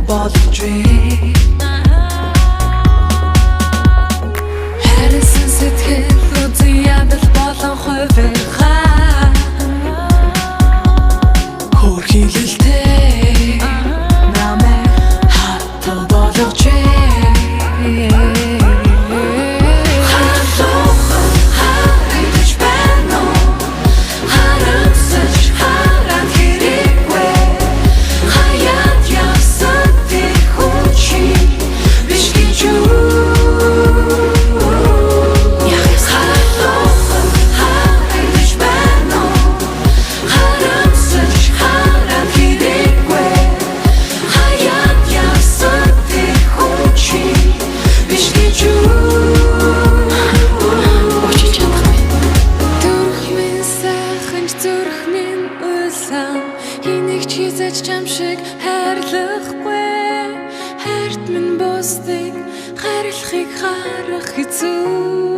Болгожээ. Хайрласан сэтгэл үзэн ядал болон хувиргаа. Хөрхилэлтэй намайг хатуу болгожээ. Халуухан харагдаж байна уу? Харамсаж хараад хэрэггүй. Хаяад явсан тэр хүн чи биш гэж үү? Халуухан харагдаж байна уу? Харамсаж хараад хэрэггүй. Хаяад явсан тэр хүн чи биш гэж үү? Учиж чадахгүй. Төрх минь сайхан ч зүрх минь улаан. Хэнийг ч хэзээ ч чам шиг хайрлахгүй. Хайрт минь бусдыг хайрлахыг харах хэцүү.